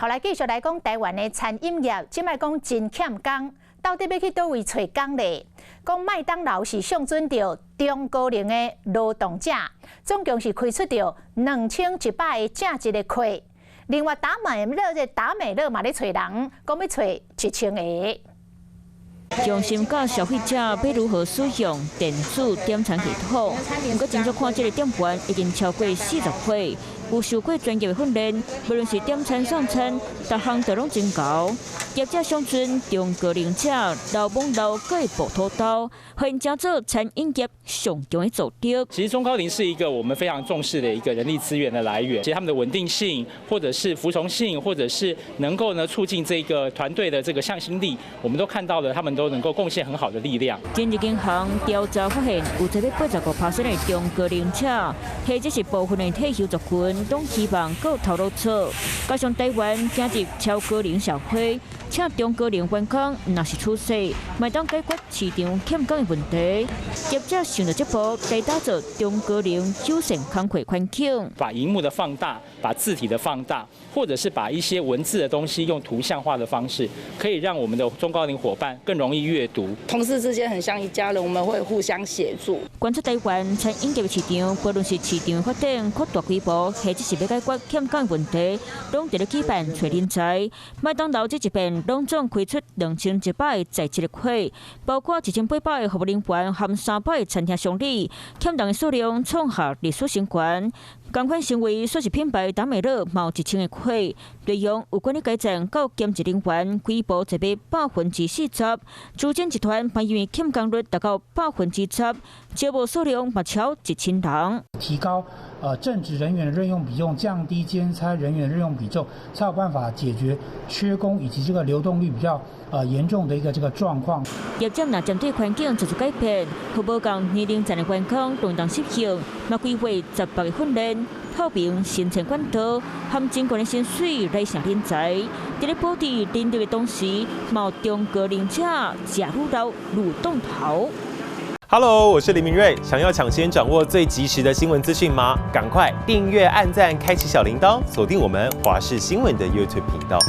好，來繼續來講台灣的餐飲業，這擺講真欠工，到底欲去佗位揣工咧？講麥當勞是上準著中高齡的勞動者，總共是開出著2100個正職的缺。另外，達美樂這達美樂嘛咧揣人，講欲揣1000個。用心教消費者欲如何使用電子點餐系統，毋過真少看這个店員已經超過40歲，有受過專業的訓練，無論是點餐送餐，逐項都攏真𠢕。業者相信中高齡者老罔老閣會薄土豆，予𪜶成做餐飲業上強的助力。其實中高齡是一個我們非常重視的一個人力資源的來源，其實他們的穩定性，或者是服從性，或者是能夠呢促進這個團隊的這個向心力，我們都看到了，他們都能夠貢獻很好的力量。今日銀行調查發現，有這個85%的中高齡者，或者是部分的退休族群，攏希望閣頭路做。加上台灣走入超高齡社會，請中高齡員工若是趨勢，嘛會當解決市場欠工的問題。業者想著這步，來打造中高齡友善工課環境。把螢幕的放大，把字體的放大，或者是把一些文字的東西用圖像化的方式，可以讓我們的中高齡夥伴更容易閱讀。同事之間很像一家人，我們會互相協助。觀察台灣餐飲業市場，無論是市場發展擴大規模，或者是欲解決欠工問題，攏佇咧舉辦揣人才。麥當勞這一遍攏總開出2100個在職的缺，包括1800個服務人員和300個餐廳襄理，欠人的數量創下歷史新高。仝款成為素食品牌達美樂嘛有1000個缺，利用有管理階層到兼職人員規模就欲40%，珠江集團嘛因為欠工率達到10%，招募數量嘛超1000人。提高正職人員的任用比重，降低兼差人員的任用比重，才有辦法解決缺工以及這個流動率比較嚴重的一個這個狀況。業者若針對環境做出改變，予無仝年齡層的員工都當適應，嘛規劃18個訓練、透明申請管道，含真懸的薪水來吸人才。佇咧保持人力的同時，嘛有中高齡者食愈老愈當頭。 Hello，我是林明瑞。想要搶先掌握最及時的新聞資訊嗎？趕快訂閱、按讚、開啟小鈴鐺，鎖定我們華視新聞的 YouTube 頻道。